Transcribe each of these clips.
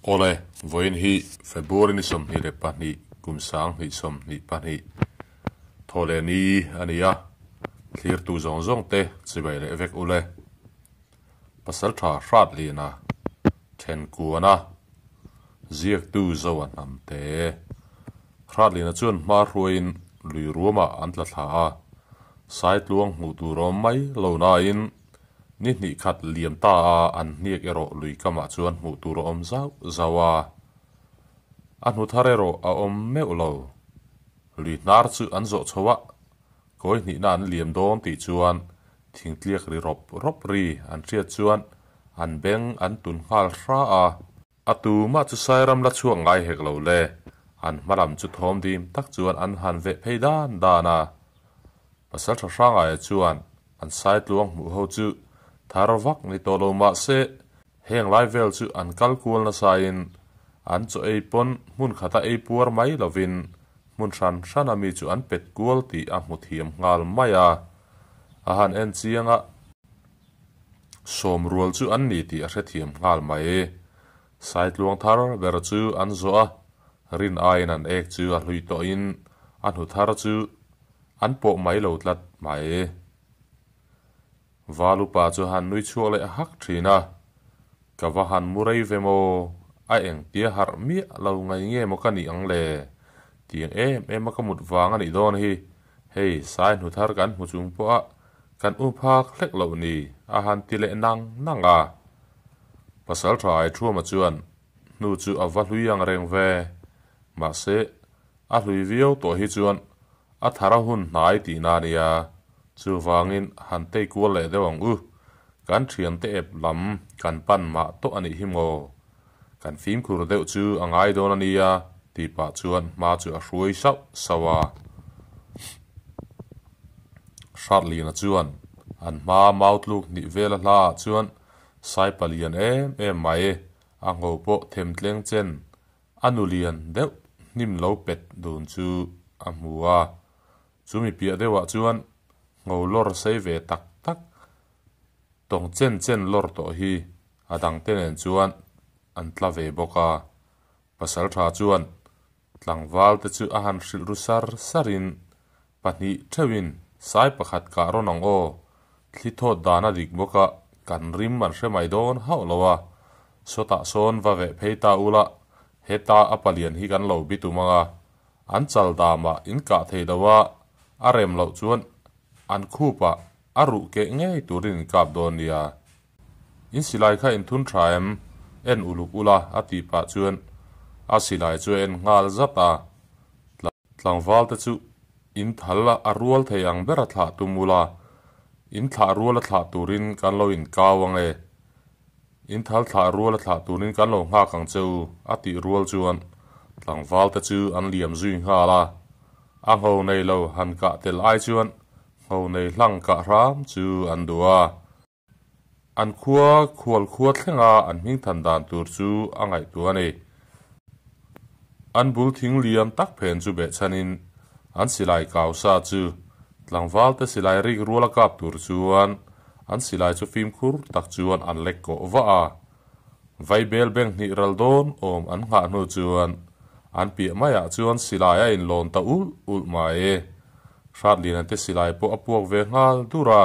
Awle, vawiin hi February ni 22 kum 2022 thawhleh ni a ni a, thlirtu zawng zawng te chibai leh vek ule. Pasaltha Hratlina Thenkuana ziaktu Zoa hnamte Hratlina chuan hma hruaiin lui ruamah an tla thla a, Saitluang hmuh tur awm mai lo nain Ni hnih khat liam ta a an hniak erawh lui kamah chuan hmuh tur a awm zauh zauh a. A hnu thar erawh a awm meuh lo. Lui hnar chu an zawh chho a, kawi hnihna an liam dawn tih chuan thingtliak ri rawp rawp ri an hriat chuan an beng an tun nghal hra a. A tumah chu Sairam la chhuak ngai hek lo le, an hma lam chu thawm dim tak chuan an han veh phei dan dan a. Pasal tha Hrangaia chuan an Saitluang hmuh ho chu thar vak ni tawh lo mah se, heng lai vel chu an kal kual nasain an chaw ei pawn hmun khata ei puar mai lovin hmun hran hrana mi chu an pet kual tih a hmu thiam nghal mai a. A han en chiang a. Sawm rual chu an ni tih a hrethiam nghal mai. Saitluang thar ber chu an zawh a, rin aiin an ek chu a hlui tawhin a hnu thar chu an pawh mai lo tlat mai. Val upa chu han nui chhuak leh hak thin a, Ka va han mu rei ve maw? A engtia harh miah lo ngai nge maw ka nih ang le? Tiang em em a ka mut vang a nih dawn hi. Hei, sai hnu thar kan hmu chung pawh a, kan u phak hlek loh ni, a han ti leh nang nang a. Pasal tha Aithuama chuan hnu chu a va hlui ang reng ve. Mahse, a hlui viau tawh hi chuan a thar a hun hnai tihna a nia. Chuvangin han tei kual leh deuh ang u. Kan thiante ep lam kan pan mah tawh a nih hi maw? Kan fimkhur deuh chu a ngai dawn a nia tih pah chuan hma chu a hruai sauh sauh a. Hratlina chuan an hma mau tluk hnih vel a hla ah chuan sai palian em em mai a ngho pawh them tleng chen a nu lian deuh hnim lo pet dun chu a hmu a. Chumi piah deuhah chuan ngho lawr sei ve tak tak tawng chen chen lawr tawh hi a dangte nen chuan an tla ve bawk a. Pasal tha chuan tlangval te chu a han hrilh ru sar sarin pahnih theuhin sai pakhat kah rawn ang aw, thli thawt dan a dik bawk a, kan rim an hre mai dawn hauh lo a, sawtah sawn va veh phei ta ula, heta a palian hi kan lo bi tum ang a, an chal damah in kah thei lo a, a rem loh chuan an khupah a ruh keh ngei turin in kap dawn nia. In silai kha in thun tha em? En uluk ula a tih pah chuan a silai chu a en nghal zat a. Tlangval te chu in thal a rual thei ang ber a thlah tum ula, in thlah rual a thlah turin kan lo inkau ang e. In thal thlah rual a thlah turin kan lo nghak ang che u a tih rual chuan tlangval te chu an liam zui nghal a. A ngho nei lo han kah tel ai chuan ngho nei hlang kah hram chu an duh a. An khua khual khua thlenga an hming than dan tur chu a ngaihtuah a ni. An bul thing liam tak phen chu behchhanin an silai kau sa chu tlangvalte silai rik ruala kap tur chuan an silai chu fimkhur tak chuan an lek kawh vah a. Vaibel beng hnih ral dawn awm an nghah hnu chuan an piah maiah chuan silai a inlawn ta ulh ulh mai. Hratlianate silai pawh a puak ve nghal dur a.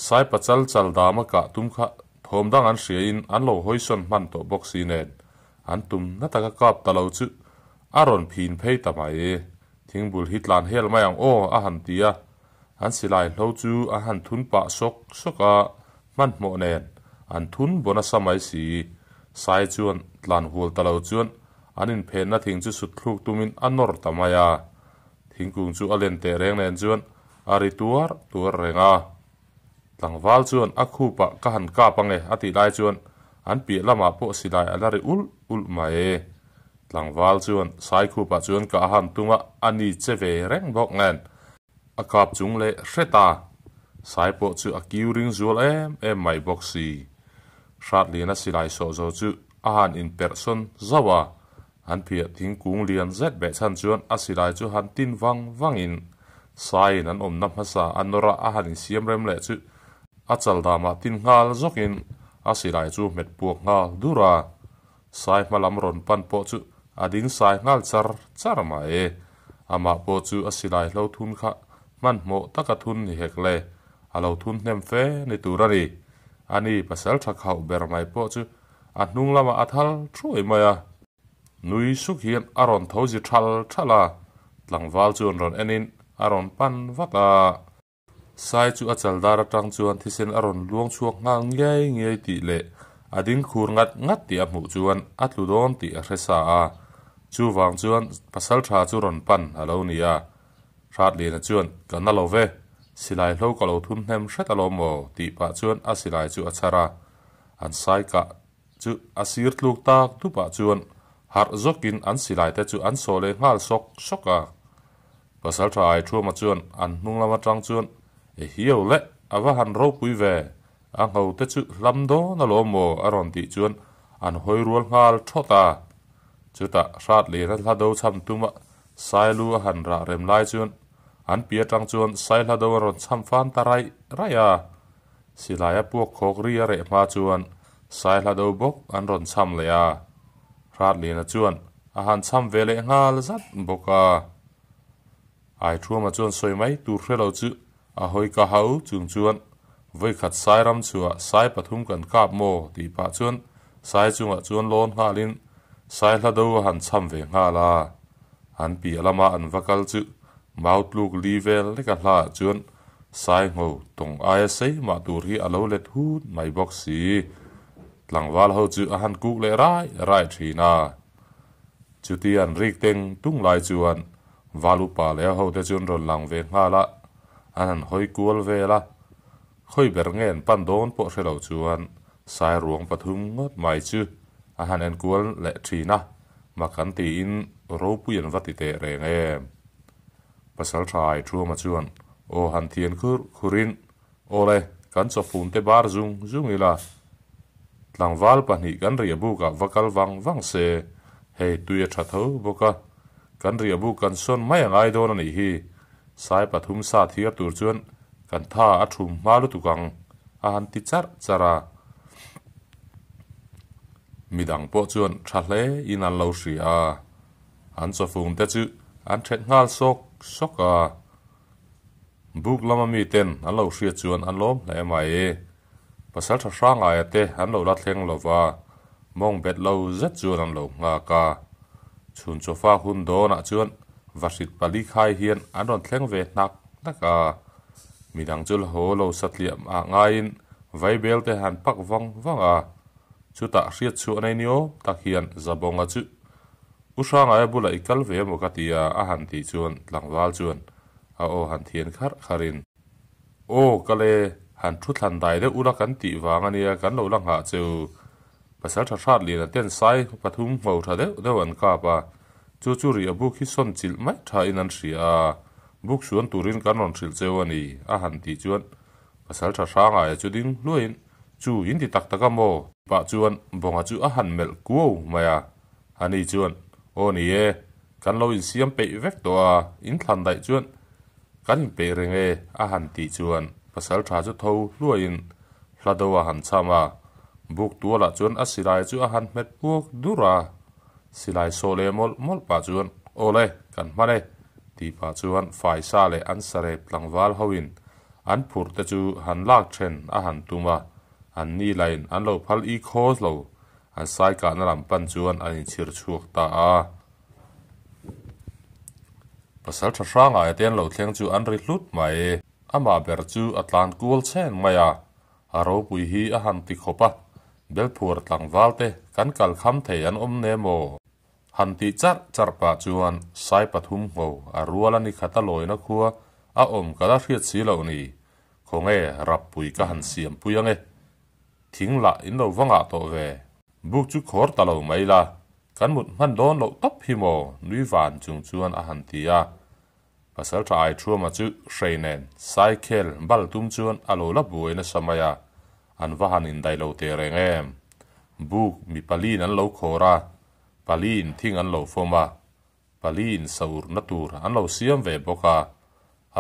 Sai pachal chal dama kah tum kha thawm dang an hriain an lo hawisawn hman tawh bawk si nen an tum na taka kap ta lo chu a rawn phin phei ta mai. Thingbul hi tlan hel mai ang aw a han ti a, an silai hlo chu an han thun pah sawk sawk a, hmanhmawh nen an thun baw nasa mai si. Sai chuan tlan hual ta lo chuan an inphenna thing chu sut thluk tumin a nawr ta mai a. Thingkung chu a len teh reng nen chuan a ri tuar tuar reng a. Tlangval chuan a khupah ka han kap ange a tih lai chuan an piah lamah pawh silai a la ri ulh ulh mai. Tlangval chuan sai khupah chuan ka han tum a, a ni che ve reng bawk nen a kap chung leh hret a. Sai pawh chu a kiu ring zual em em mai bawk si. Hratliana silai sawh zo chu a han inperh sawn zauh a. An phiah thingkung lian zet beh chhan chuan a silai chu han tin vang vangin saiin an awmna hmasa a nawr a, a han insiam rem leh chu a chal damah tin nghal zawkin a silai chu hmet puak nghal dur a. Sai hma lam rawn pan pawh chu a ding sai nghal char char mai. Amah pawh chu a silai hlo thun kha hmanhmawh taka thun ni hek le, a lo thun hnem fe ni tur a ni. Ani pasal tha khauh ber mai pawh chu a hnung lamah a thal thuai mai a. Nui suk hian a rawn tho zi thal thal a, tlangval chuan rawn enin a rawn pan vat a. Sai chu a chaldar atang chuan thisen a rawn luang chhuak nghal ngiai ngiai tih leh a ding khur ngat ngat tih a hmuh chuan a tlu dawn tih a hre sa a, chuvang chuan pasaltha chu rawn pan a lo ni a. Hratliana chuan, Ka na lo ve, silai hlo ka lo thun hnem hret alawm maw? tih pah chuan a silai chu a chhar a, an sai kah chu a sir tluk tak dupah chuan harh zawkin an silai te chu an sawh leh nghal sawk sawk a. Pasaltha Aithuama chuan an hnung lam atang chuan, E hiau le, a va han ropui ve, a ngho te chu hlam dawn alawm maw? a rawn tih chuan an hawi rual nghal thawt a. Chutah Hratliana hla do chham tuma Sailu a han rah rem lai chuan an pi atang chuan Saihla do a rawn chham fan ta raih raih a. Silai a puak khawk ri a reh hma chuan Saihla do bawk an rawn chham leh a. Hratliana chuan a han chham ve leh nghal zat bawk a. Aithuama chuan sawi mai tur hre lo chu a hawi ka hau chung chuan vawikhat sai ram chhuah sai pathum kan kap maw tih pah chuan sai chungah chuan lawn nghalin sai hla do a han chham ve nghal a. An piah lama an va kal chu mau tluk li vel leka hlaah chuan sai ngho tawng aia sei mah tur hi a lo let hut mai bawk si. Tlangval ho chu a han kuk leh rai rai thin a. Chuti an rik teng tung lai chuan Val upa leh a hote chu an rawn lang ve nghal a, an han hawi kual vel a. Khawi ber nge an pan dawn pawh hre lo chuan sai ruang pathum ngawt mai chu a han en kual leh thin a, mak an tiin ropui an va ti teh reng em. Pasal tha Aithuama chuan aw han thian khur khurin Awle, kan chawfun te bar zung zung ila, tlangval pahnih kan riah bukah va kal vang vang se, hei tui a tha tho bawk a, kan riah buk kan sawn mai a ngai dawn a nih hi, sai pathum sa thiar tur chuan kan tha a thum hma lutuk ang, a han ti charh charh a. Midang pawh chuan tha hle in an lo hria a, an chawfun te chu an then nghal sawk sawk a. Buk lama miten an lo hriat chuan an lawm hle mai. Pasal tha hrangaia te an lo la thleng lo va, mawng bet lo zet chuan an lo nghak a. Chhun chawfa hun dawnah chuan vahrit pali khai hian an rawn thleng ve hnak hnak a. Midang chu la haw lo satliah ah ngaiin vaibel te han pak vang vang a. Chutah hriat chhuah nei ni awm tak hian Zabawnga chu U Hrangaia bulah i kal ve emaw ka ti a, a han tih chuan tlangval chuan a aw han thian kharh kharhin, Aw ka le, han thu thlan dai deuh ula kan tih vang a nia kan lo la nghah che u. Pasal tha hrat lian a ten sai pathum ngho tha deuh deuh an kap a, chu chu rih a buk hi sawn chilh mai tha in an hria a, buk suan turin kan rawn hrilh cheu a ni, a han tih chuan pasal tha hrangaia chu ding hluaiin, Chu in ti tak tak a maw? Pah chuan Bawnga chu a han melh kuau mai a, ani chuan, Aw ni e, Kan lo insiam peih vek tawh a, in thlan daih chuan kan inpeih reng e a han tih chuan pasal tha chu tho hluaiin hla do a han chham a, buk tualah chuan a silai chu a han hmet puak dur a, silai sawh leh mawlh mawlh pah chuan Awle, kan hman e tih pah chuan faisa leh an sarep tlangval hoin an phurh te chu han lak then a han tum a, an ni lain an lo phal i khaw lo An sai kahna lam pan chuan an inchhir chhuak ta a. Pasal tha hrangah te an lo thleng chu an ri hlut mai. Amah ber chu a tlan kual chhen mai a, a ropui hi a han ti khawp a, Belphuar tlangval te kan kal kham thei an awm ne maw? Han tih charh charh pah chuan sai pathum ngho a rual a ni khat a lawina khua a awm ka la hriat si loh ni, khawnge rappui ka han siampui ange Thing lah in lo va ngah tawh ve. Buk chu khawr ta lo mai la, kan mut hman dawn loh tawp hi maw? Nui van chung chuan a han ti a. Pasal tha Aithuama chu hrei nen saikhel bal tum chuan a lo la buai nasa mai a, an va han indai lo teh reng em. Buk mi paliin an lo khawr a, paliin thing an lo fawm a, Paliin saurna tur an lo siam ve bawk a,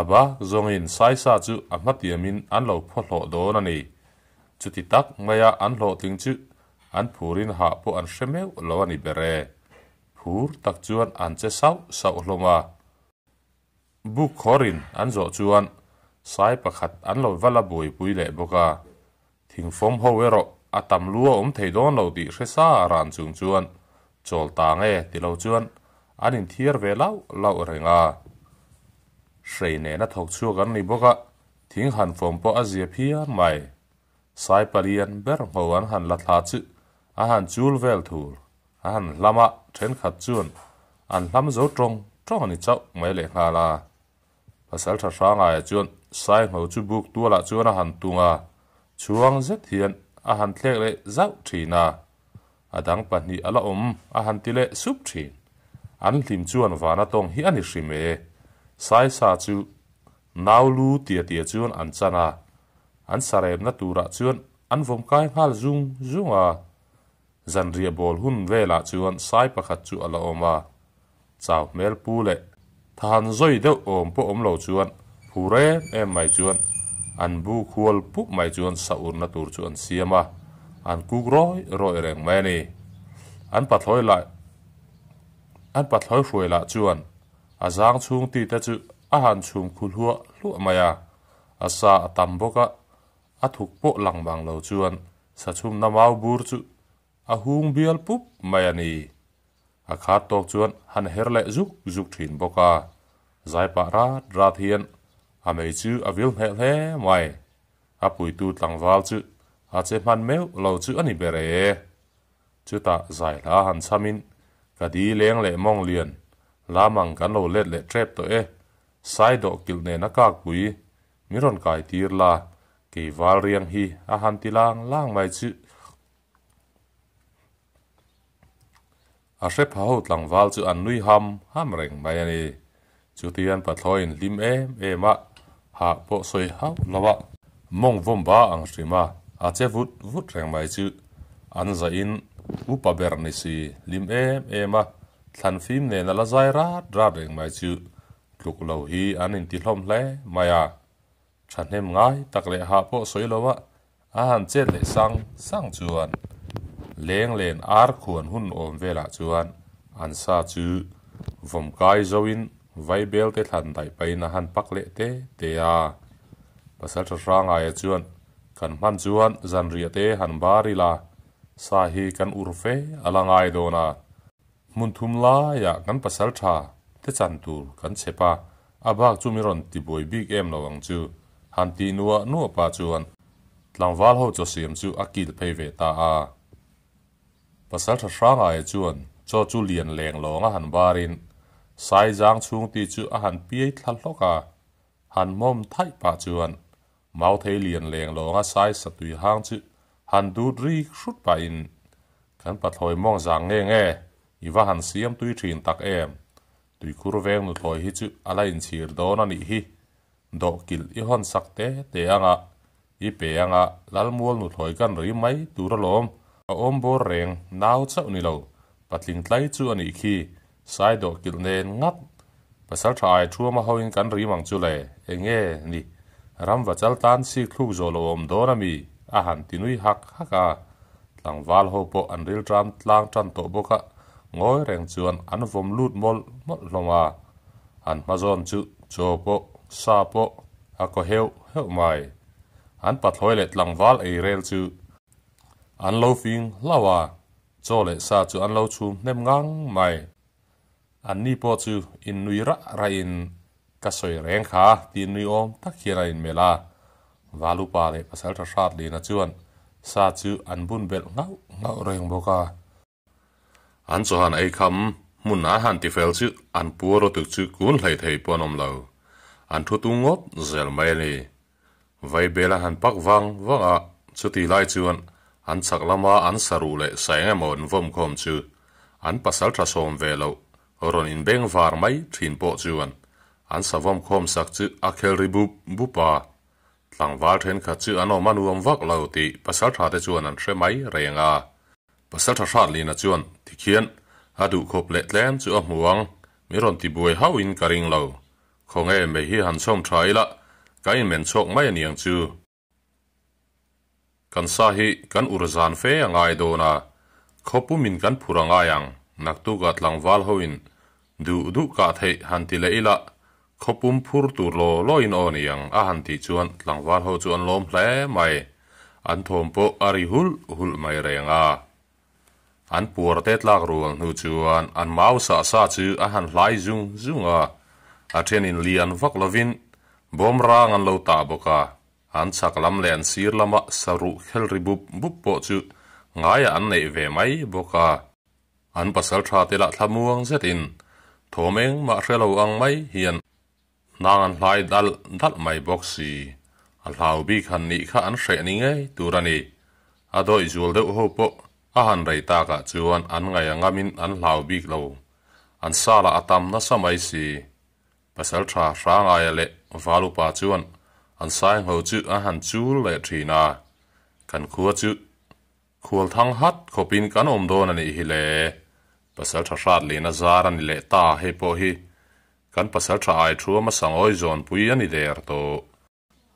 a bak zawngin saisa chu a hmatiamin an lo phaw hlawh dawn a ni. Chuti tak maia an hlawhtling chu An phurin hah pawh an hre meuh lo a ni ber e. Phur tak chuan an che sauh sauh hlawm a. Buk khawrin an zawh chuan sai pakhat an lo va la buaipui leh bawk a. Thingfawm ho erawh a tam lu a awm thei dawn lo tih hre sa ran chung chuan chawl ta nge ti lo chuan an inthiar ve lauh lauh reng a. Hrei nena thawk chhuak an ni bawk a, thing han fawm pawh a zia phian mai. Sai palian ber ngho an han la thla chu a han chul vel thur a han hlam a, thenkhat chuan an hlam zo tawng tawng a ni chauh mai lehnghal a. Pasaltha Hrangaia chuan sai ngho chu buk tualah chuan a han tung a, chhuang zet hian a han thlek leh zauh thin a, a dang pahnih a la awm a han ti leh sup thin. An hlim chuan vana tawng hi a ni hrim e. Sai sa chu nau lu tia tia chuan an chan a, an saremna turah chuan an vawm kai nghal zung zung a. Zanriah bawl hun velah chuan sai pakhat chu a la awm a, chau hmel pu leh than zawi deuh awm pawh awm lo chuan phur em em mai chuan an bu khual pup mai chuan sa urna tur chu an siam a, an kuk rawi rawi reng mai a ni. An pathlawi lah an pathlawi hruai lah chuan a zang chhung ti te chu a han chhum khu hluah hluah mai a, a sa a tam bawk a, a thuk pawh lang bang lo chuan sa chhumna mau bur chu a hung bial pup mai a ni. A khat tawk chuan han her leh zuk zuk thin bawk a, zai pah rat rat hian a mei chu a vil hneh hle mai. A puitu tlangval chu a che hman meuh lo chu a ni ber e. Chutah zai hla han chhamin ka di leng leh mawng lian lamang kan lo let leh tep tawh e, sai dawh kilh nen a kakpui min rawn kai tir la, kei val riang hi a han ti lang lang mai chu. A hre pha ho tlangval chu an nui ham ham reng mai a ni. Chutian pathlawi in hlim em em a, hah pawh sawi hauh lo a, mawng vawm ba ang hrim a, a che vut vut reng mai chu an zah in upa ber ni si hlim em em a, thlan fim nen a la zai rat rat reng mai chu tluk lo hi an inti hlawm hle mai a. Thahnem ngai tak leh hah pawh sawi lo a, a han chet leh sang sang chuan leng len ar khuan hun awm velah chuan an sa chu vawm kai zoin vaibel te thlan daih pahin a han pak leh te te a. Pasaltha Hrangaia chuan kan hman chuan zanriah te han bar ila, sa hi kan ur fe a la ngai dawn a. Hmun thum laiah kan pasal tha te chan tur kan chep a, a bak chu min rawn ti buai bik em lo ang chu, han tih nuah nuah pah chuan tlangval ho chaw siam chu a kil phei ve ta a. Pasal tha Hrangaia chuan chaw chu lian leng lawng a han barin sai zang chhung ti chu a han piai thla hlawk a, han hmawm thaih pah chuan Mauthei lian leng lawnga sai satui hang chu han dut rik hrut pahin, Kan pathlawi mawng zang nge nge, i va han siam tui thin tak em? Tuikhur veng nuthlawi hi chu a la inchhir dawn a nih hi. Dawhkilh i hawn sak te te anga, i pe anga Lalmual nuthlawi kan ri mai tur alawm. A awm bawr reng nau chauh ni lo, patling tlai chu a nih khi, sai dawhkilh nen ngat. Pasal tha ai thuama hoin kan rim ang chu le, enge ni, ramva chal tan sik thluk zawh lo awm dawn a mi? a han ti nui hak hak a. Tlangval ho pawh an rilṭam tlang tan tawh bawk a, ngawi reng chuan an vawm lut mawlh mawlh hlawm a. An hma zawn chu chaw pawh, sa pawh a kaw heuh heuh mai. An pathlawi leh tlangval ei rel chu an lo fing hlauh a, chaw leh sa chu an lo chhum hnem ngang mai. Anni pawh chu innui rah rahin ka sawi reng kha tih nui awm tak hian a inmelh a. Valupa leh Pasalṭha Hratlina chuan sa chu an bun belh nghauh nghauh reng bawk a. An chawhan ei kham hmun an han tifel chu an puar lutuk chu kun hlei thei pawh an awm lo. An thu tung ngawt zel mai a ni. Vaibel a han pak vang vang a, chuti lai chuan an chhak lama an saruh leh sa eng emaw an vawm khawm chu an pasal tha sawm ve loh rawn inbeng var mai thin pawh chuan an sa vawm khawm sak chu a khel ri bup bup a. Tlangval thenkhat chu an awm a nuam vak lo tih pasal tha te chuan an hre mai reng a. Pasal tha Hratlina chuan tikhian a duhkhawp leh tlem chu a hmu ang, min rawn ti buai hauhin ka ring lo. Khawnge mei hi han chhawm tha ila, ka inmen chhuak mai aniang chu. Kan sa hi kan ur zan fe a ngai dawn a, khawpumin kan phur a ngai ang, naktukah tlangval hoin duh duh kah theih han ti leh ila, khawpum phur tur law lawin aw ni ang a han tih chuan tlangval ho chu an lawm hle mai, an thawm pawh a ri hulh hulh mai reng a. An puar te tlak rual hnu chuan an mau sah sa chu a han hlai zung zung a, a thenin lian vak lovin bawm rang an lo tah bawk a, an chhak lam leh an sir lama saruh khel ri bup bup pawh chu ngaiah an neih ve mai bawk a. An pasal tha te lah thlamuang zetin thawm engmah hre lo ang mai hian Hnang an hlai dalh dalh mai bawk si. A hlau bik han nih kha an hreh ni ngei tur a ni. A dawih zual deuh ho pawh a han rei takah chuan an ngaih a ngamin an hlau bik lo. An salah a tam nasa mai si. Pasal tha Hrangaia leh Valupa chuan an saingho chu an han chul leh thin a. Kan khua chu Khual thang hat khawpin kan awm dawn a nih hi le. Pasal tha hrat lehna zar a ni leh ta hei pawh hi kan pasal tha ai thu a hmasa ngawi zawnpui a ni der tawh.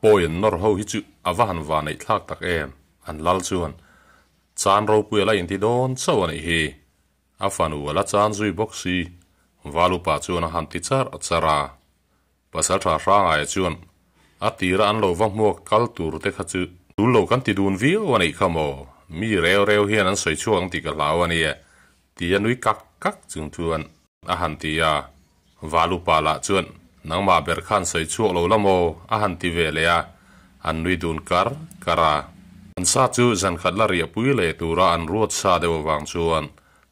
Pawi an nawr ho hi chu a va han va neih thlak tak em, an lal chuan chan ropui a la inti dawn chauh a nih hi. A fanu a la chan zui bawk si, Valupa chuan a han ti char char a. Pasal tha Hrangaia chuan a tira an lo va hmuak kal tur te kha chu tul lo kan ti dun viau a nih kha maw, mi reu reu hian an sawi chhuak ang tih ka hlau a nia, tia nui kak kak chung chuan a han ti a. Valupa lah chuan nangmah ber khan sawi chhuak lo la maw a han ti ve leh a, an nui dun kar kar a. An sa chu zankhat la riahpui leh tura an ruat sa deuh avang chuan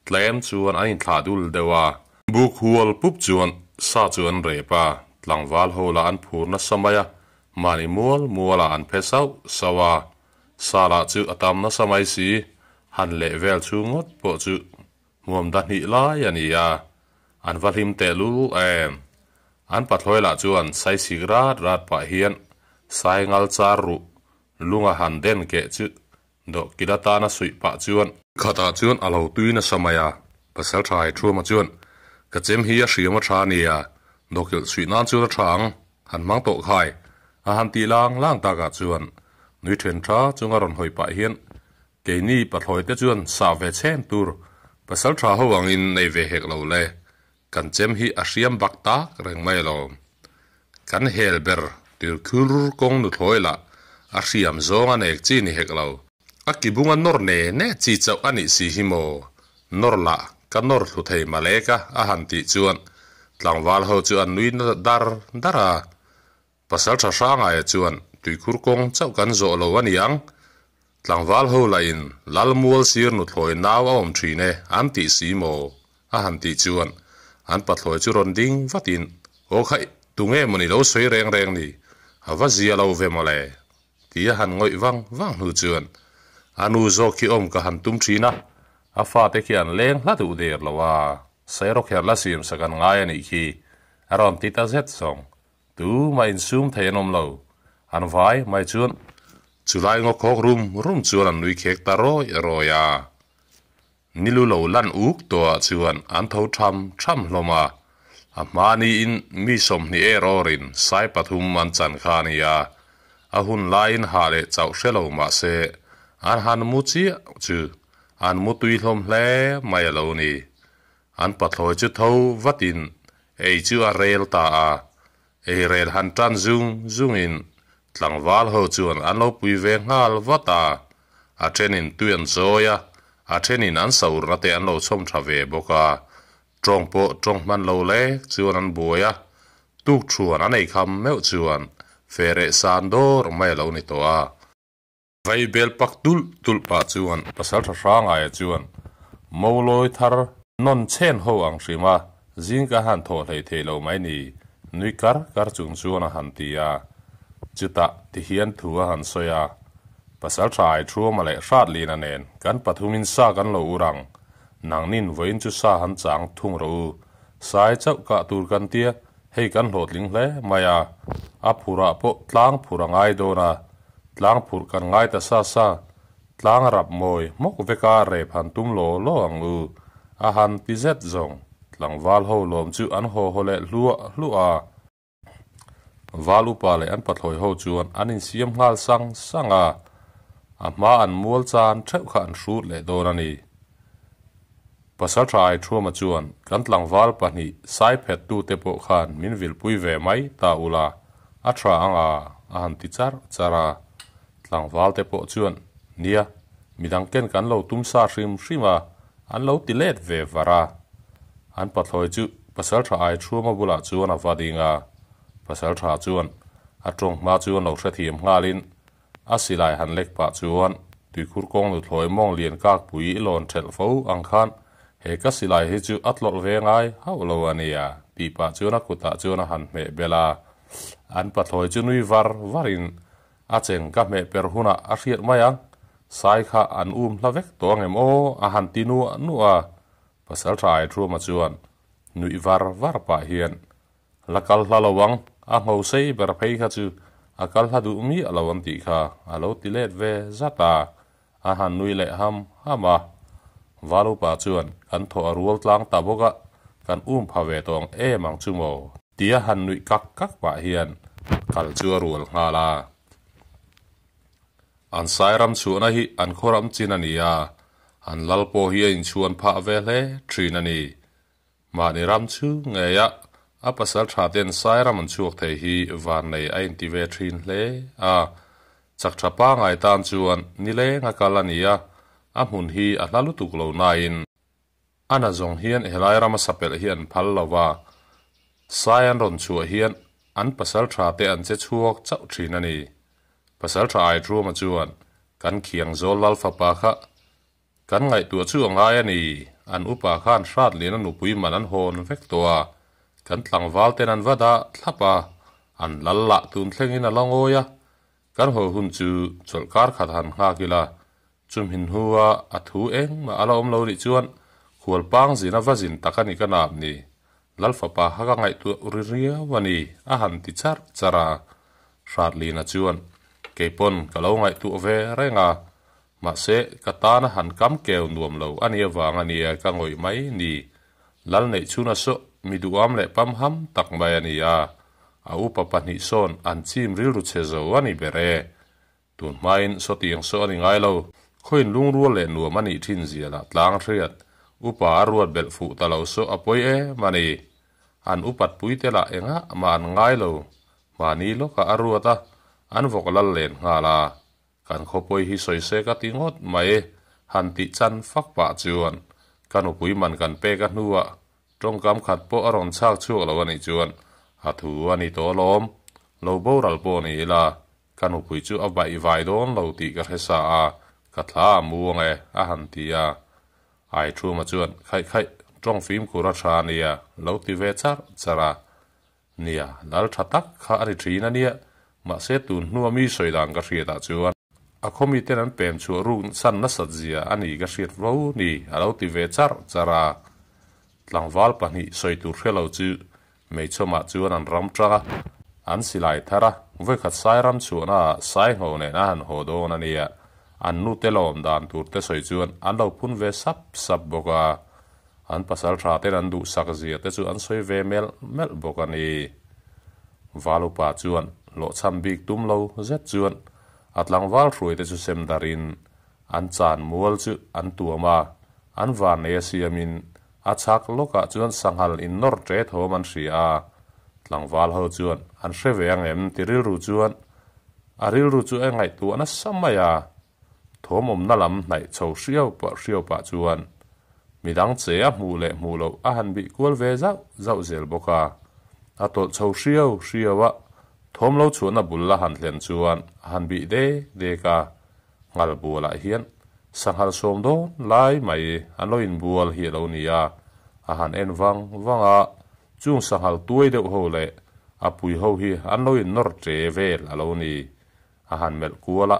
tlem chuan an inthlah dul deuh a. Buk hual pup chuan sa chu an rep a, tlangval ho lah an phur nasa mai a, mahni mual mualah an phe sauh sauh a. Sa lah chu a tam nasa mai si, han leh vel chhung ngawt pawh chu hmuam da hnih lai a ni a, an va hlim tehlul em. An pathlawi lah chuan saisik rat rat pah hian saingal char ruh lunga han den keh chu Dawhkil atana suih pah chuan. Khatah chuan a lo tui nasa mai a, pasal tha hai thuama chuan, Ka chem hi a hriam a tha a nia, dawhkilh suih nan chuan a tha ang, han hmang tawh khai, a han tih lang lang takah chuan nui then tha chunga rawn hawi pah hian, Keini pathlawi te chuan sah ve chhen tur pasal tha ho angin nei ve hek lo le, kan chem hi a hriam bak tak reng mai alawm. Kan hel ber tir khur kawng nuthlawi lah a hriam zawng a nek chi ni hek lo. A kibunga nawr ne ne chi chauh a nih si hi maw? Nawr lah ka nawr thlu thei malek a a han tih chuan tlangval ho chu an nui dar dar a. Pasal tha Hrangaia chuan tuikhur kawng chauh kan zawh lo a ni ang. Tlangval ho lahin Lalmual sir nuthlawi nau a awm thin e an tih si maw? A han tih chuan an pathlawi chu rawn ding vatin, Aw khaih, tunge mawni lo sawi reng reng ni? A va zia lo ve mawle! Ti a han ngawih vang vang hnu chuan a nu zawk khi awm ka han tum thin a, a fate khi an leng hla duh der lo a, Sairawkherh la siamsak an ngai a nih khi, a rawn ti ta zet zawng. Tumah insum thei an awm lo. An vai mai chuan chulai ngaw khawk rum rum chuan an nui khek ta rawi rawi a. Nilu lo lan uk tawhah chuan an tho tham tham hlawm a. A hma niin mi 20 er awrin sai pathum an chan kha a ni a. A hun laiin hah leh chauh hre lo mah se an han mu chiah chu an mu tui hlawm hle mai a lo ni. An pathlawi chu tho vatin ei chu a rel ta a, ei rel han tan zung zungin tlangval ho chuan an lo pui ve nghal vat a, a thenin tui an chawi a, a thenin an saurna te an lo chhawm tha ve bawk a, tawng pawh tawng hman lo lek chuan an buai a, tuk thuan an ei kham meuh chuan fereh san dawr mai a lo ni tawh a. Vaibel pak tulh tulh pah chuan pasal tha Hrangaia chuan Mawlawi thar nawn chen ho ang hrim a, zing ka han thawh hlei thei lo mai ni, nui kar kar chung chuan a han ti a. Chutah ti hian thu a han sawi a, Pasal tha ai Thuama leh Hratlina nen kan pathumin sa kan lo ur ang, nangnin vawiin chu sa han chang thung rawh u, sai chauh kah tur kan tia, hei kan hlawhtling hle mai a, a phurah pawh tlang phur a ngai dawn a, Tlang phurh kan ngai ta sa sa, tlang rap mawi hmawk veka rep han tum law law ang u, a han ti zet zawng. Tlangval ho lawm chu an haw haw leh hluah hluah a. Val upa leh an pathlawi ho chuan an insiam nghal sang sang a. A hma an mual chan theuh kha an hrut leh dawn a ni. Pasaltha Aithuama chuan kan tlangval pahnih saiphet tute pawh khan min vilpui ve mai ta ula, a tha ang a, a han ti charh charh a. Tlangval te pawh chuan, Nia, midang ken kan lo tum sa hrim hrim a, an lo ti let ve var a. An pathlawi chu Pasaltha Aithuama bulah chuan a va ding a. Pasaltha chuan a tawng hma chu an lo hrethiam nghalin A silai han lek pah chuan tuikhur kawng nuthlawi mawng lian kakpui i lawn thelh fo ang khan he ka silai hi chu a tlawlh ve ngai hauh lo a nia tih pah chuan a kutah chuan a han hmeh bel a. An pathlawi chu nui var varin a cheng ka hmeh per hunah a hriat mai ang, sai kha an um hla vek tawh angem aw a han ti nuah nuah a. Pasaltha Aithuama chuan nuih var var pah hian La kal hla lo ang, a ngho sei ber phei kha chu a kal hla duh miah lo an tih kha a lo ti let ve zat a, a han nui leh ham ham a. Valupa chuan kan thaw a rual tlang ta bawk a, kan um pha ve tawh ang em ang chu maw? Tia han nuih kak kak pah hian kal chu a rual nghal a. An sairam chhuahna hi an khawram chin a ni a, an lal pawh hi a inchhuan phah ve hle thin a ni. Mahni ram chu ngeia a pasal tha ten Sairam an chhuak thei hi vannei a inti ve thin hle a. Chak tha pangai tan chuan nileng a kal a ni a, a hmun hi a hla lutuk lo nain a na zawng hian helai rama sapelh hi an phal lo va, Sai an rawn chhuah hian an pasal tha te an che chhuak chauh thin a ni. Pasal tha Aitruama chuan kan khiang zawl lal fapa kha Kan ngaihtuah chu a ngai a ni, an upa khan hrat lian a nupui man an hawn vek tawh a, kan tlangval ten an va dah thlap a, an lal lah tun thlengin a la ngawi a, kan haw hun chu chawlhkar khat han nghak ila, chumhin hnua a thu engmah a la awm lo nih chuan khualpang zin a va zin tak a ni ka nap ni, Lal fapa kha ka ngaihtuah ri riau a ni, a han ti charh charh a, Hratlina chuan keipawn ka lo ngaihtuah ve reng a, Mahse, ka tana han kam keu nuam lo a nih avang a nia ka ngawih mai ni. Lal neih chhuna saw mi duham leh pamham tak mai a ni a, a upa pahnih sawn an chim rilru chhe zo a ni ber e. Tun hmain sawtiang saw a ni ngai lo, khawiin lungrual leh nuam a nih thin zia lah tlang hriat, upa a ruat belh fuh ta lo saw a pawi em a ni. An upat pui te lah engah mah an ngai lo, mahni lawkah a ruat a, an vawk lal len nghal a. Kan khawpawi hi sawi se ka ti ngawt mai, han tih chan fak pah chuan ka nupui man kan pek a hnuah tawngkam khat pawh a rawn chhak chhuak lo a nih chuan a thu a ni tawh alawm, lo boral pawh ni ila ka nupui chu a baih vai dawn lo tih ka hre sa a, ka thla a mu ang e a han ti a. Aithuma chuan khaih khaih tawng fimkhur a tha a nia lo ti ve charh charh a. Nia, lal tha tak kha a ni thin a nia, mahse tun hnua mi sawi dan ka hriat ah chuan a khaw miten an pem chhuah ruk san nasat zia a ni ka hriat vo ni a lo ti ve charh charh a. Tlangval pahnih sawi tur hre lo chu Meichawmah chuan an ram tang a, an silai thar a, vawikhat sai ram chhuahna ah sai ngho nen a han haw dawn a nia, an nute lawm dan tur te sawi chuan an lo phun ve sap sap bawk a. An pasal tha ten an duhsak zia te chu an sawi ve melh melh bawk a ni. Valupa chuan hlawhchham bik tum lo zet chuan a tlangval hruai te chu sem darin an chan mual chu an tuam a, an vannei a siamin a chhak lawkah chuan sanghal innawr ṭe thawm an hria a. Tlangval ho chuan an hre ve ang em ti rilru chuan a rilru chu a ngaihtuah nasa mai a. Thawm awmna lam hnaih chho hriau pah hriau pah chuan midang che a hmuh leh hmuh loh a han bih kual ve zauh zauh zel bawk a. A tawlh chho hriau hriau a, thawm lo chhuahna bul la han hlen chuan a han bih dek dek a. Nghal bualah hian sanghal sawm dawn lai mai an lo inbual hi a lo ni a, a han en vang vang a, chung sanghal tuai deuh ho leh a pui ho hi an lo innawr ṭe vel a lo ni. A han melh kual a,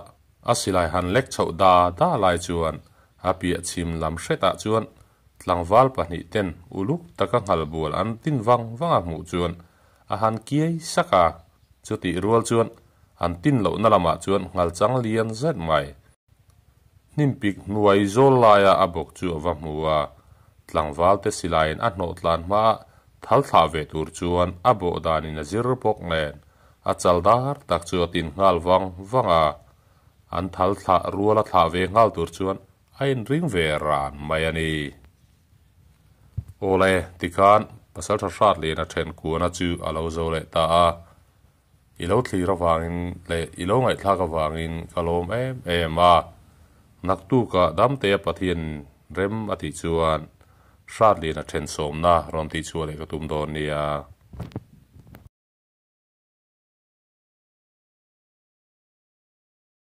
a silai han lek chhoh da da lai chuan a piah chhim lam hretah chuan tlangval pahnih ten uluk taka nghal bual an tin vang vang a hmuh chuan a han kiai sak a, chutih rual chuan an tin lohna lamah chuan nghal chang lian zet mai. Hnim pik hnuai zawl laia a bawk chu a va hmu a, tlangval te silaiin a hnawh tlan hma thal thlah ve tur chuan a bawh danin a zir bawk nen a chal dar tak chu a tin nghal vang vang a. An thal thlah ruala thlah ve nghal tur chuan a inring ve ran mai a ni. Awle, tikhan Pasaltha Hratliana then kuana chu a lo zo leh ta a. I lo thlir avangin leh i lo ngaihthlak avangin ka lawm em em a. Naktukah Damtea Pathian rem a tih chuan Hratliana then sawmna rawn tih chhuah leh ka tum dawn nia.